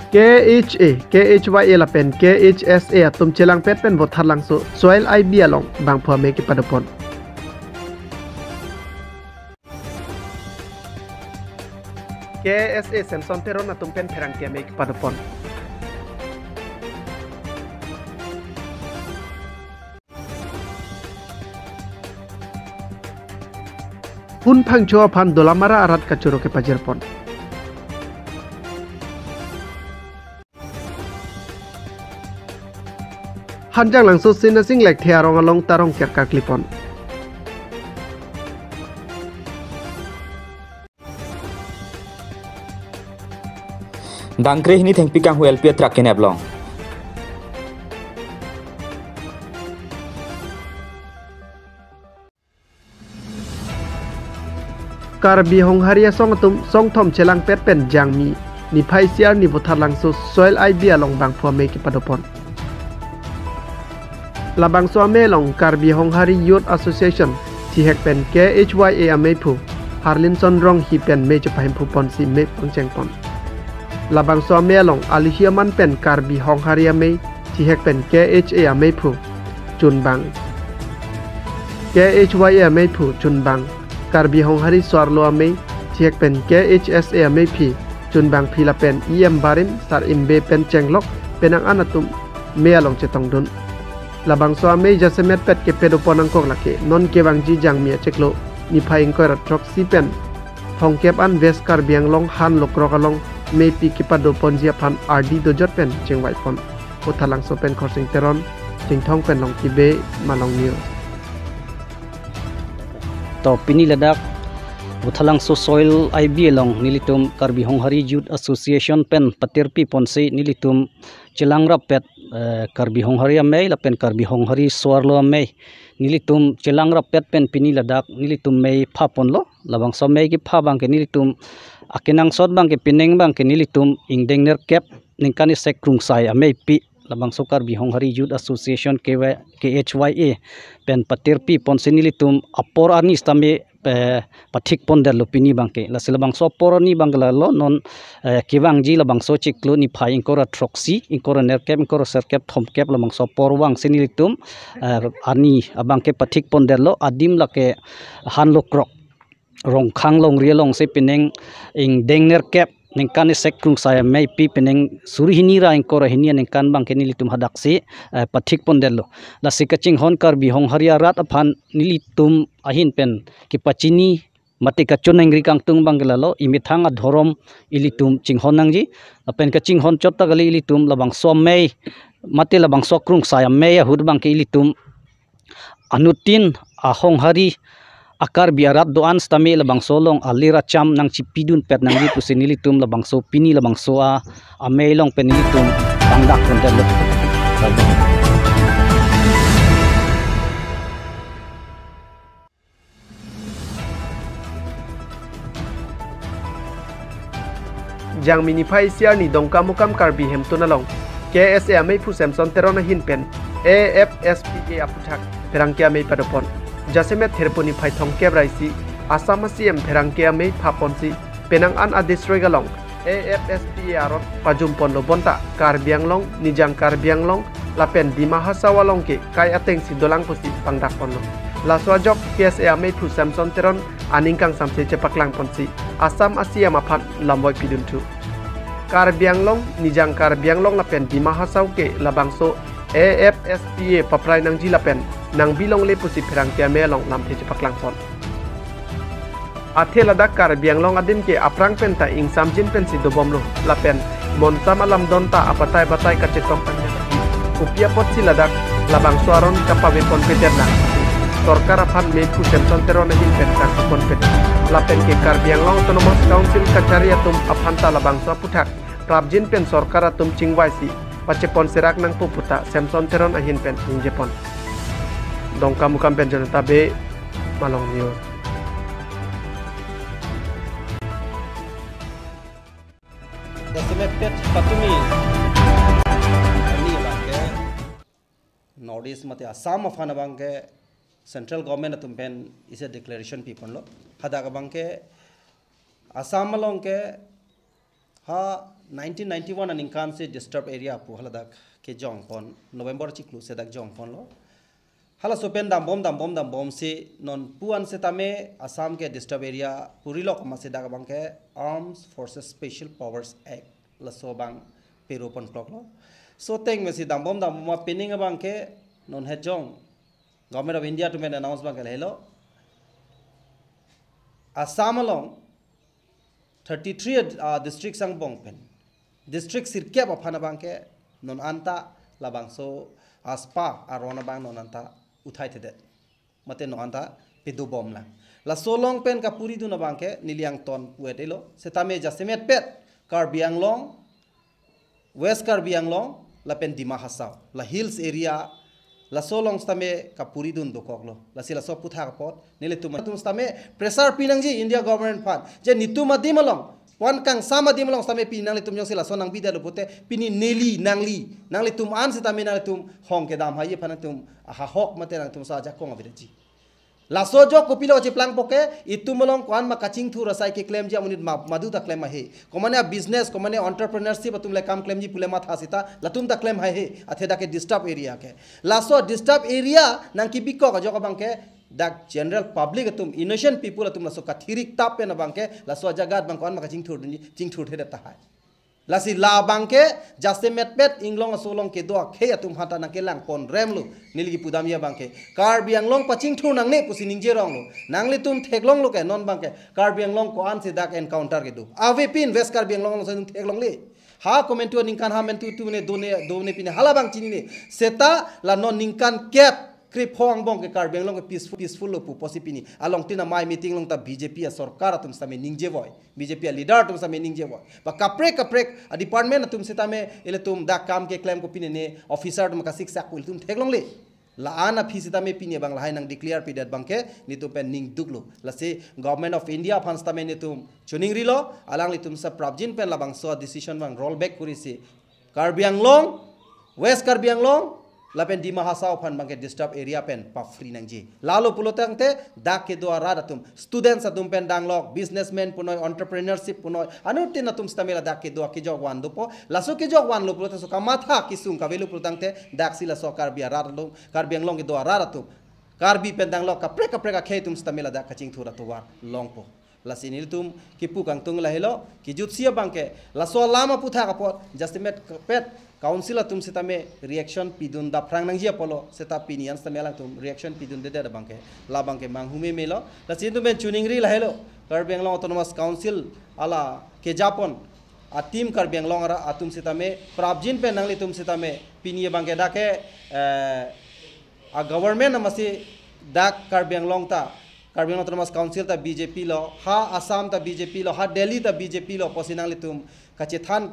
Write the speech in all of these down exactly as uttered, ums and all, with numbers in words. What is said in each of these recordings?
K H A, K H Y A lapen K H S A atum chelangpet pen Vothatlangso Soil I B along bangphu amei kepadopon. K S A Samson Teron atum pen pherangke amei kepadopon. Pun phangcho aphan Dolamara arat kachoro kepajirpon. Hanjanglangso Sinasing Lekthe arong along tarong kerkar klipon. Dangkre hini thengpi kanghu L P atrak kenep long. Karbi Honghari asong atum songthom chelangpet pen Jangmi niphai isi arni Vothatlangso Soil I B along bangphu amei kepadopon. Labangso amei along Karbi Honghari Youth Association chihek pen K H Y A ameiphu Harlinson Ronghi pen mei chepahemphu ponsi mei pangchengpon. Labangso amei along alohi aman pen Karbi Honghari amei chihek pen K H A ameiphu chunbang, K H Y A ameiphu chunbang, Karbi Honghari So-arlo amei chihek pen K H S A ameiphi chunbangphi lapen E M barim sar imbe pen chenglok penang an atum mei along chetongdun. Labangso amei jasemetpet kepadopon angkok lake non kevangji Jangmi achiklo niphai ingkoi ra throksi pen thomkep an West Karbi Anglong han lokrok along meipi kepadoponji aphan ardi dojot pen chingvaipon. Vothatlangso pen Khorsing Teron, Chinthong pen Longki Bey, Malong News. To pini ladak Vothatlangso Soil I B along nelitum Karbi Honghari Youth Association pen patirpi ponsi nelitum chelangrappet, eh, Karbi Honghari amei lapen Karbi Honghari So-arlo amei nelitum chelangrappet pen pini ladak nelitum mei phaponlo. Labangso amei kepha abangke nelitum akenangsot abangke penang abangke nelitum ingdeng nerkep ningkan isi krungsai ameipi labangso Karbi Honghari Youth Association K Y, K H Y A pen patirpi ponsi nelitum apor arni sitame, eh, pathikpondetlo pini abangke. Lasi labangso apor arni abangke lalo non, eh, kevangji labangso chiklo niphai ingkoi ra throksi, ingkoi ra nerkep, ingkoi ra serkep, thomkep labangso apor vangsi nelitum, eh, arni abangke pathikpondetlo adim lake han lokrok Rongkhang longri alongsi penang ingdeng nerkep ningkan isi krungsai ameipi penang suri hini ra ingkoi ra hini aningkan abangke nelitum hadaksi, eh, pathikpondetlo. Lasi kachinghon Karbi Honghari arat aphan nelitum ahin pen kepachini mate kachonangri kangtung abangke lalo, imethang adhorom ilitum chinghon nangji. Lapen kachinghon chot ta kali, ilitum labangso amei mate labangso krungsai amei ahut abangke ilitum anuttin a-Honghari a-Karbi arat do-an sitame labangso along alir acham nangchipidunpet nangji pusi nelitum labangso pini labangso a-amei along pen nelitum pangdakpondetlo. Jangmi niphai isi arni Dongkamukam Karbi Hemtun along K S A ameiphu Samson Teron ahin pen A F S P A aphuthak pherangke amei padopon. Jasemet therpo niphai thomkep ra isi Assam a-C M pherangke amei phaponsi penang an a-district along A F S P A arot pajumponlo bonta Karbi Anglong, Nijang Karbi Anglong lapen Dima Hasao along ke kai atengsi dolang pusi pangdakponlo. Laso ajok K S A ameiphu Samson Teron aning kangsamse chepaklangponsi Assam a-C M aphan lamvoi pidunthu. Karbi Anglong, Nijang Karbi Anglong lapen Dima Hasao ke labangso A F S P A paprai nangji lapen nangbilongle pusi pherangke amei along lamthe chepaklangpon. Athe ladak Karbi Anglong adim ke aphrang penta ingsamjin pensi dobomlo lapen monsam alamdon ta abatai batai kachetong tangnya. Kopi apotsi ladak labangso aron kapaveponpedet lang. Sorkar aphan meiphu Samson Teron ahin pen karkuponpet. Lapen ke Karbi Anglong Autonomous Council kachari atum aphan ta labangso aphuthak prapjin pen sorkar atum chingvaisi pachepon serak nangpo puta Samson Teron ahin pen ningjepon. Dongkamukam pen Jonathan Bey, Malong News. Estimated patumi. Ini abangke North East mate Assam aphan abangke Central Government atum pen isi declaration piponlo. Hadak abangke Assam along ke ha nineteen ninety-one aningkan si disturbed area pu haladak kejongpon, November chiklo si dak jongponlo. Halaso pen dambom dambom dambomsi non pu-an setame Assam ke disturbed area purilo, komatsi dak abangke Armed Forces Special Powers Act laso abang pero ponkloklo. So teng mesi dambom dambom ma pining abangke non hejong Government of India atum pen announce abangke lahelo. Assam along thirty-three, ah, district angbong pen district sirkep aphan abangke non anta labangso AFSPA aron abang non anta uthaithedet. Mate non anta pedobomlang. Laso along pen kapuridun abangke neli angton pu-et-elo. Setame jasemet pet Karbi Anglong, West Karbi Anglong, lapen Dima Hasao, la hills area, laso along setame kapuridun dokoklo. Lasi laso aputhak apot nelitum atum setame pressure pinangji India government aphan, je netum adim along, pu-an kangsam adim along setame pini nanglitum jongsi laso nangbidetlo pute, pini neli nangli, nanglitum an setame nanglitum hong kedam hai aphan nangtum ahahok mate nangtum sa ajakong avedetji. Laso ajok kopilo kacheplangpo ke, itum along ko-an ma kachingthur asai keklemji amonit ma-, madu ta klem haihe. Komane a business, komane entrepreneurship atum le kam klemji pule matha sita, latum ta klem haihe, athe dak ke disturbed area ke. Laso disturbed area nangkebikok ajok abangke, dak general public atum, innocent people atum laso kathirik tap pen abangke, laso ajagat abang ko-an ma kachingthur dunji, chingthurthedet tahai. Lasi labangke jasemet pet inglong aso along kedo akhei atum aphanta nangkelangponremlo. Neli kipudamji abangke Karbi Anglong pachingthur nangne pusi ningjeronglo. Nanglitum theklonglo ke non abangke Karbi Anglong ko-ansi dak encounter kedo. Avepin West Karbi Anglong alongsi nelitum theklongle. Ha komantu aningkan ha mantu tu ne done done pine halabang chinine. Seta la non ningkan kep krepho angbong ke Karbi Anglong ke peaceful, peaceful lo pu apotsi pini along tin amei meeting along ta B J P asorkar atum setame ningjevoi, B J P aleader atum setame ningjevoi. Ba kaprek kaprek adepartment atum setame ilitum dak kam keklem ko pini ne officer atum kasiksak ko ilitum theklongle. La-an aphi setame pini abang lahai nangdeclare pidet abangke netum pen ningduklo. Lasi Government of India aphan setame netum choningrilo, alanglitum sa prapjin pen labangso decision abang roll back korisi Karbi Anglong, West Karbi Anglong, lapen Dima Hasao aphan abangke disturbed area pen pa-free nangji. Lalo pulotangte dak kedo arat atum, students atum pen danglok, businessman punoi, entrepreneurship punoi, anuttin atum setame ladak kedo akejok van dopo. Laso kejok vanlo pulote laso kamatha kesung kavelo pulotangte daksi laso Karbi arat atum, Karbi Anglong kedo arat atum, Karbi pen danglok kaprek kaprek akhei atum setame ladak kachingthur atovar longpo. Lasi nelitum kipu kangtung lahelo, kejutsi abangke laso alam aputhak apot jasemet pet council atum setame reaction pidun daphrang nangji apotlo, seta pini an setame alangtum reaction pidundedet abangke, labangke manghumemelo. Lasi netum pen choningri lahelo, Karbi Anglong Autonomous Council ala kejapon a-team Karbi Anglong arat atum setame prapjin pen nanglitum setame pini abangke dak ke, eh, a-government amatsi dak Karbi Anglong ta, Karbi Anglong Autonomous Council ta B J P lo, ha Assam ta B J P lo, ha Delhi ta B J P lo pusi nanglitum kachethan,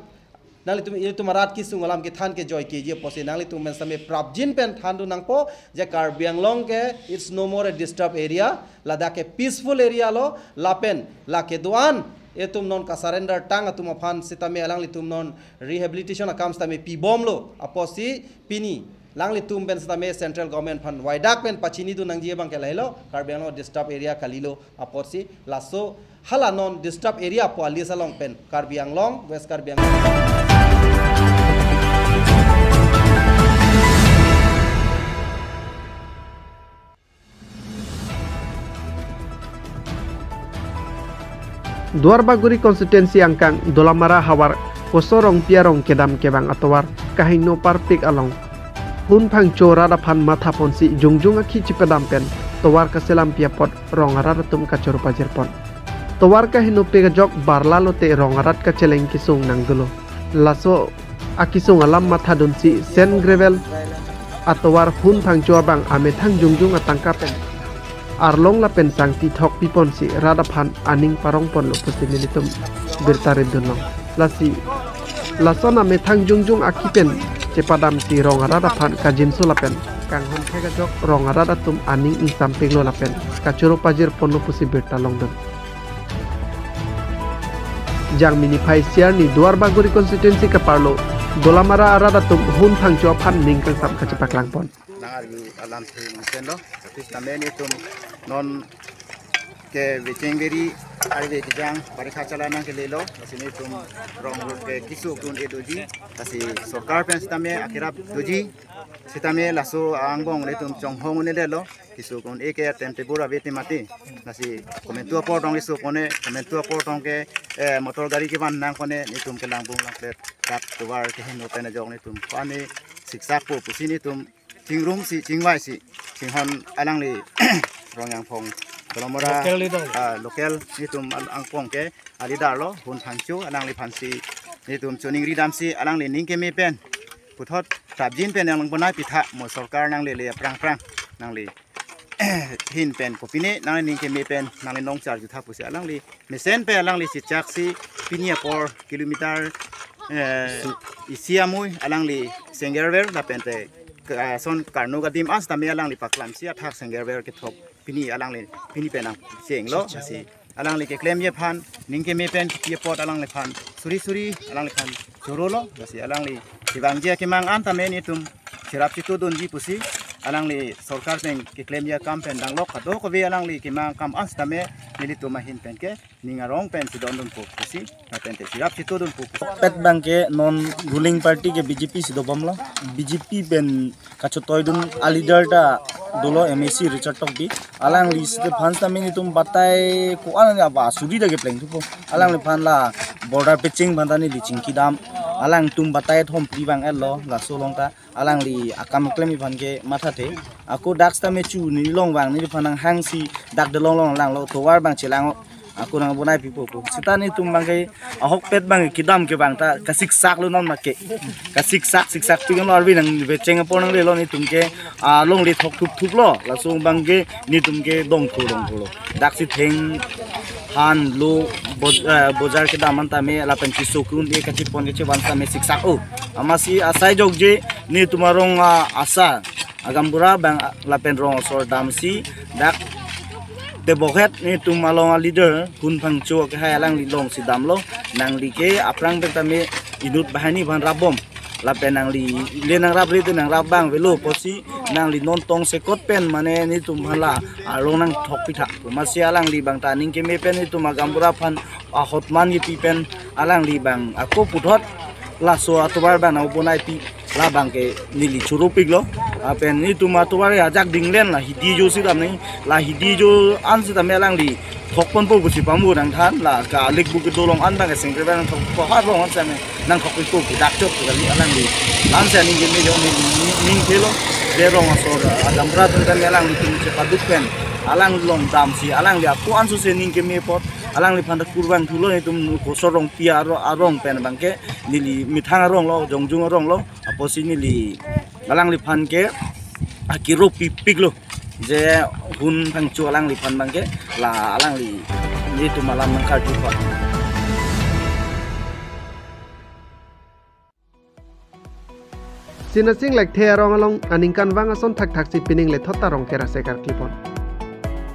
nanglitum ilitum arat kesung alam kethan kejoi keji pusi nanglitum pen setame prapjin pen thandun nangpo, je Karbi Anglong ke it's no more a disturbed area, ladak ke peaceful area lo, lapen la kedo-an itum non kasurrender tang atum aphan setame alanglitum non rehabilitation akam setame pibomlo apotsi pini alanglitum pen setame central government aphan waidak pen pachinidun nangji abangke lahelo, Karbi Anglong disturbed area kalilo apotsi laso hala non disturbed area pu a-list along pen Karbi Anglong, West Karbi Anglong. Duar Bagori constituency angkang Dolamara havar Koso Rongpi arong kedam kevang atovar kahingno parpik along Hun Phangcho rat aphan mathaponsi jongjong akhi chepadam pen tovar kaselampi apot rong arat atum kachoro pajirpon. Tovar kahingnopik ajok barla lote rong arat kacheleng kesung nangdolo. Laso akesung alam mathadunsi sand gravel atovar Hun Phangcho abang amethang jongjong atangka pen arlong lapen sangti thok piponsi rat aphan aning parongponlo pusi nelitum birta ridunlong. Lasi lason amethang jongjong akhi pen chepadamsi rong arat aphan kajinso lapen kanghon thek ajok rong arat atum aning ingsampiklo lapen kachoro pajirponlo pusi birta longdun. Jangmi niphai siarni Duar Bagori constituency kaparlo Dolamara arat atum Hun Phangcho aphan ning kangsam kachepaklangpon. Nang arju alam si mesen lo, tapi setame netum non ke vecheng veri arve kejang parikha chala nangkelelo, lasi netum rong road ke keso ke-un-e doji, lasi sorkar pen sitame akerap doji, sitame laso angbong netum chonghong un-e lelo, keso ke-un-e ke tem tebur ave te mati, lasi komantu apor tong keso kone, komantu apor tong ke, eh, motor gari kevan nang kone, netum kelang bung langklet, dak tovar kehingno pen ajok netum ko-an siksak po pusi netum chingrum si, chingvai si, chinghon alangli Rongyangphong Kolomora, local leader. Ah, local netum al-, angbong ke a-leader lo, Hun Phangcho, alangliphan si netum choningri damsi alangli ning keme pen puthot trapjin pen yang bonai pitha mo sorkar nanglele aphrang phrang nangli hin pen kopine nangli ning keme pen nangli nong charju tha pusi alangli mesen pen alangli chichak si pini apor kilometer, eh, isi amui alangli senggerver lapen te, ah, son karno gadim an sitame alangli paklam si athak senggerver kethok pini alangli pini pen nangchenglo, lasi alangli keklemji aphan ning keme pen kipi apot alangliphan suri suri alangliphan chorolo, lasi alangli kevangji akemang an tame netum cherap chitudunji pusi alangli sorkar pen keklemji akam pen danglok kadokave alangli kemang akam an sitame nelitum ahin pen ke ning arong pen chidondun po pusi, lapen te cherap chitudun po pusi. Pet abang ke non ruling party ke B J P si dobomlo. B J P pen kachetoidun a-leader ta dolo, M A C Richard Tokbi. Alangli sitame aphan sitame netum batai ko-an ava suri ta kepleng thupo. Alangliphan la border pecheng aphan ta neli chingki dam. Alangtum batai thom phli vang-etlo laso along ta. Alangli akam klemji aphan ke mathathe. Ako dak sitame chu nelilong vang neliphan nanghang si dak dolong long langlo, tovar abang chelang-o. Ako nang bonai pipo ko. Sita netum abang ke ahokpet abang ke kedam ke abang ta kasiksak lo non make. Kasiksak, siksak pi kan lo arve nang vecheng apor nanglelo netum ke, ah, longle thok thup thup lo. Laso abang ke netum ke dongthu dongthu lo. Dak si theng han lo boj-, eh, bojar kedam an tame lapen keso ke-un-e kachepon kachevan tame siksak-o. Amatsi asai jokje netum arong, ah, asar agaonbura abang, ah, lapen rong asor damsi dak tebokhet netum along a-leader Hun Phangcho ke hai alangli along si damlo, nangli ke aphrang pen tame inut banghini aphan rapbom. Lapen nangli le nangrapre te nangrap abang avelo pusi nangli non tongsekot pen mane netum aphan la arong nangthok pitha. Amatsi alangli abang ta ning keme pen netum agaonbura aphan ahokman kipi pen alangli abang ako puthot laso atovar abang nang bonai pi labang ke neli choro piklo. Lapen netum atovar ajak dinglen la hidi jo si dam nang, la hidi jo an sitame alangli thokponpo pusi pamo nangthan, la ka alik bu kedolong an abang ke sengkre abang thok ko ha rong an sitame nangthok pikpo pu dak chot pu kali alangli. La-an si ning keme jo ning, ning, ning thelo. Je rong asor agaonbura pen kali alanglitum chepaduk pen alang along damsi alangli ako anso si ning keme apot alangliphan ta kurvangthulo, netum Kosor Rongpi aro-, arong pen abang ke neli methang arong lo, jongjung arong lo. Apotsi neli alangliphan ke akiro pipiklo. Je Hun Phangcho alangliphan abang ke la alangli netum alam nangkarju apot. Sinasing Lekthe arong along aningkanvang ason thakthak si pining lethot ta rong kerase karklipon.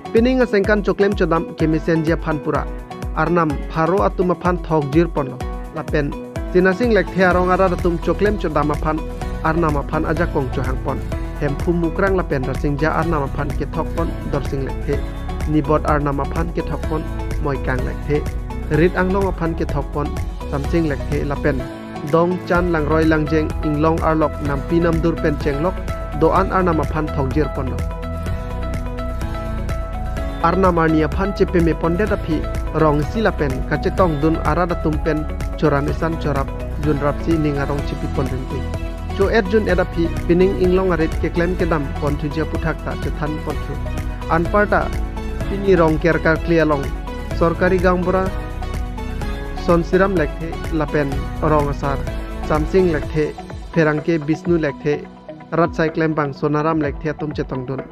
Pining asengkan choklem chodam kemesenji aphan pura arnam pharo atum aphan thokjirponlo. Lapen Sinasing Lekthe arong arat atum choklem chodam aphan arnam aphan ajakong chohangpon. Hemphu Mukrang lapen Rasingja arnam aphan kethokpon Dorsing Lekthe. Nibot arnam aphan kethokpon Moikang Lekthe. Rit Anglong aphan kethokpon Samsing Lekthe lapen Dong Chan Langroi Langjeng Inglong arlok nampi namdur pen chenglok do-an arnam aphan thokjirponlo. Arnam arni aphan chepemepondet aphi rong isi lapen kachetongdun arat atum pen choran isan chorap junrapsi ning arong chipipon rinti. Cho-et jun-et aphi pining Inglong arit keklem kedam ponthuji aphuthak ta chethanponthu. Anparta pini rong kerkarkli along sorkari gaonbura Sonsiram Lekthe lapen rong asar Samsing Lekthe, pherangke Bisnu Lekthe, rat sai klembang Sonaram Lekthe atum chetongdun.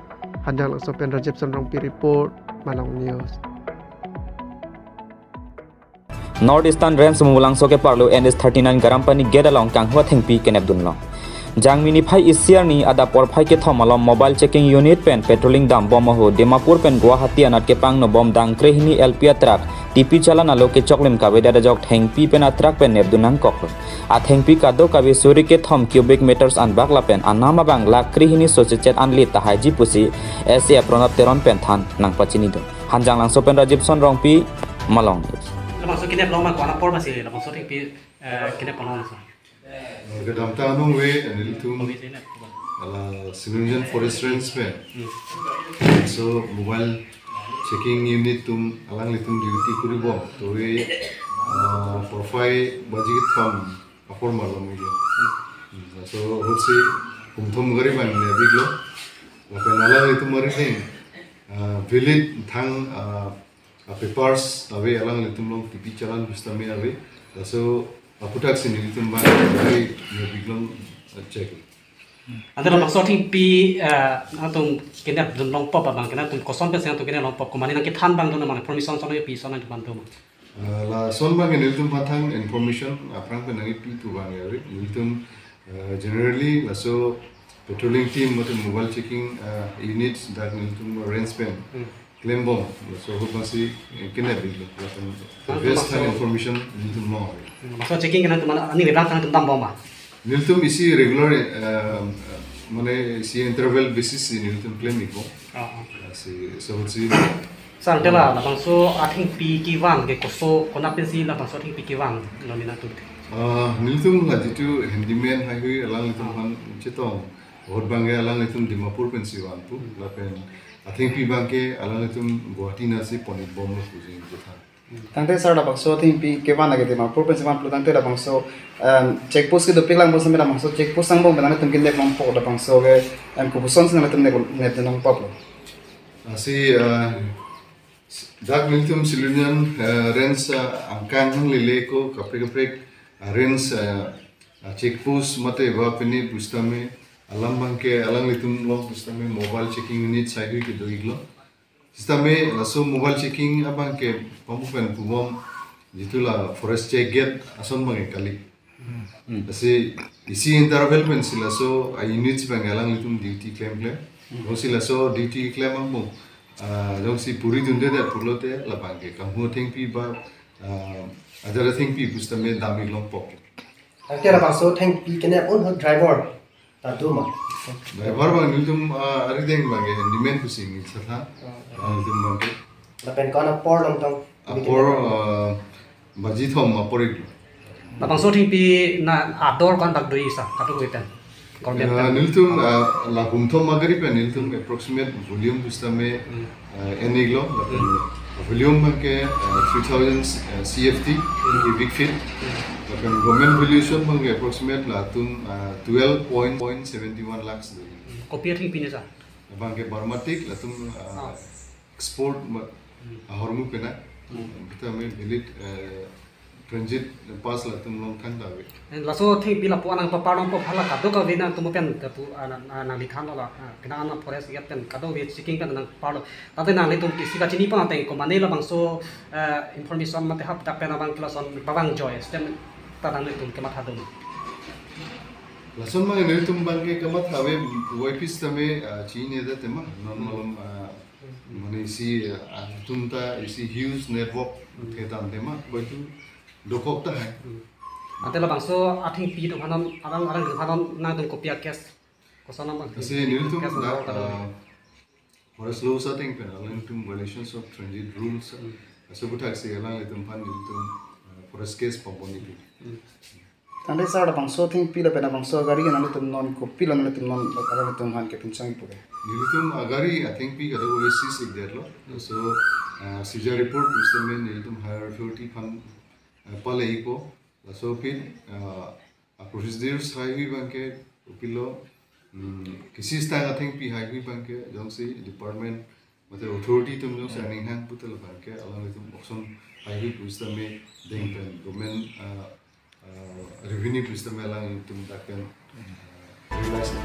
Hanjanglangso pen Rajib Sonrongpi report, Malong News. North Eastern Range Mumulangso keparlo N H thirty-nine Garampani gate along kanghu athengpi kenepdunlo. Jangmi niphai isi arni adap porphai kethom alom mobile checking unit pen patrolling dambom ahut Dimapur pen Guwahati anat kepangno bom dang krehini L P a truck T P chalon alo kechoklim kavedet ajok thengpi pen a truck pen nepdun nangkoklo. Athengpi kadokave suri kethom cubic meters anbak lapen anam abang lakh krehini sochetchet anlit tahaiji pusi S A Pranab Teron pen than nangpachinidun. Hanjanglangso pen Rajib Son Rongpi, Malong News. Labangso kinep long ma ko-an apor masi labangso thengpi, eh, kinep long so. Kedamtang anong ve, nelitum, obviously, ne. Ala Silonijan Forest Range pen. Hmm. So mobile checking unit atum alanglitum duty kuri bom. To ve, ah, porphai baji kethom apor malom ilo. Hmm. So ahut si hum thom gari bang ne biglo. Lapen alanglitum arideng, ah, valid thang, ah, ah, papers ave, alanglitum along T P challan pusitame ave. Laso aphuthak si nelitum bang ave, ne biglong, ah, check. Ante labangso thengpi, eh, nangtum kinep dun longpo abang ke nangtum koson pensi nangtum kinep longpo, komane nangkethan abang do, mane permission son kepi son nangtum do ma? Eh, lason abang ke nelitum aphan thang information aphrang pen nangkepi pu abang ya ri. Nelitum, eh, generally laso patrolling team mate mobile checking, eh, units dak nelitum range pen, hmm, klem bom. Laso ahut masi, eh, kinep biglo. Lapen, ah, best laso thang information nelitum long ave. Hmm, laso checking ke nangtum mane ani lebak nangtum dam bom ma? Nelitum isi regular, eh, mane isi interval basis si nelitum klem ikbom. Ah, ah. Ah, si, so si. Sir, ante la, labangso athengpi kevang ke koson, konat pensi labangso athengpi kevang lo mina tu? Ah, nelitum la jitu handyman haihui alanglitum, ah, aphan chetong. Ahut abang ke alanglitum Dimapur pensi vangpo, hmm, lapen athengpi abang ke alanglitum Guwahati nasi pon ikbomlo puji chethan. Tangte sir, labangso athengpi kevang lake Dimapur pensi vangpo, tangte labangso, em, check post ke dopik lang bom sami labangso check post angbong pen nangtum kinep longpo, labangso ke, em, kopuson si nangtum nep, nep dun longpo? Lasi, eh, dak nelitum Silonijan, eh, range, eh, angkang hang lele ko kaprek kaprek, eh, range, eh, eh, check post mate ba pini pusitame alam abang ke alanglitum along pusitame mobile checking unit haihui kedo iklo. Sitame laso mobile checking abang ke pamu pen pubom jitu la forest check gate ason abang ke kali. Hmm. Lasi isi interval pensi laso a-units abang ke alanglitum duty klem klem. Hmm. Jongsi laso duty klem angbong, ah, jongsi puri dunde det pulote labang ke kanghu athengpi ba, ah, ajat athengpi pusitame dam ik longpo. Tangte labangso athengpi kinep un ahut driver ta do ma? Driver abang nelitum, ah, arideng abang ke handyman pusi neli chethan. Ah. Ah, nelitum abang ke. Lapen ko-an apor long tong? Apor, ah, baji thom apor ik. Labangso athengpi na ador ko-an bak do-ik sir, kadokave pen? Government, ah, pen? Nelitum, ah, la hum thom agari pen nelitum approximate volume pusitame, hmm, ah, en iklo, lapen, hmm, volume abang ke, ah, three thousand, ah, C F T, hmm, cubic feet. Hmm. Lapen government valuation abang ke approximate latum, ah, twelve point seventy one lakhs do. Hmm. Kopi athengpi ne sir? Abang ke Burmatik, latum, ah, ah, export ma, hmm, ahormu pena. Hmm. Kita me valid, eh, transit pass latum along than ta ave. Eh, laso athengpi lapu-an nangpapar longpo, hala kadokave nangtum pen lapu, ah, nang, nang, nangli thanlo la, ah, kena ana forest gate pen kadokave checking pen nangparlo. Tangte nanglitum isi kachini pon ateng komane labangso, eh, information mate hap dak pen abang ke lason pavang joi stem ta nanglitum kematha do ma? Lason abang nelitum abang ke kematha ave, wai pusitame, ah, chinine det tema, non, hmm, malom, ah, mane isi, ah, atum ta isi huge network, hmm, thetan tema, wai tu dokok tahai. Hmm. Ante labangso athengpi atum aphan non, arang, arang atum aphan non nangtum kopi a-case, koson abang? Lasi nelitum case dak, number kadokave, ah, forest laws ateng pen alangtum violations of transit rules. Hmm. Laso aphuthak si alanglitum aphan nelitum, ah, forest case pabon iklo. Hmm. Tangte sir, labangso athengpi lapen labangso agari ke nanglitum non kopilo nanglitum non alanglitum aphan kepinchong ikpo ke? Nelitum agari athengpi kadokave seize ikdetlo. So, ah, seizure report pusitame nelitum higher authority aphan, ah, pale ikpo. Laso aphi, ah, ah, procedures haihui abang ke kopilo, hmm, keseize tang athengpi haihui abang ke jongsi department mate authority atum jongsi, hmm, aning hang putel abang ke alanglitum auction haihui pusitame deng pen government, ah, ah, revenue pusitame alanglitum dak pen, ah, realize.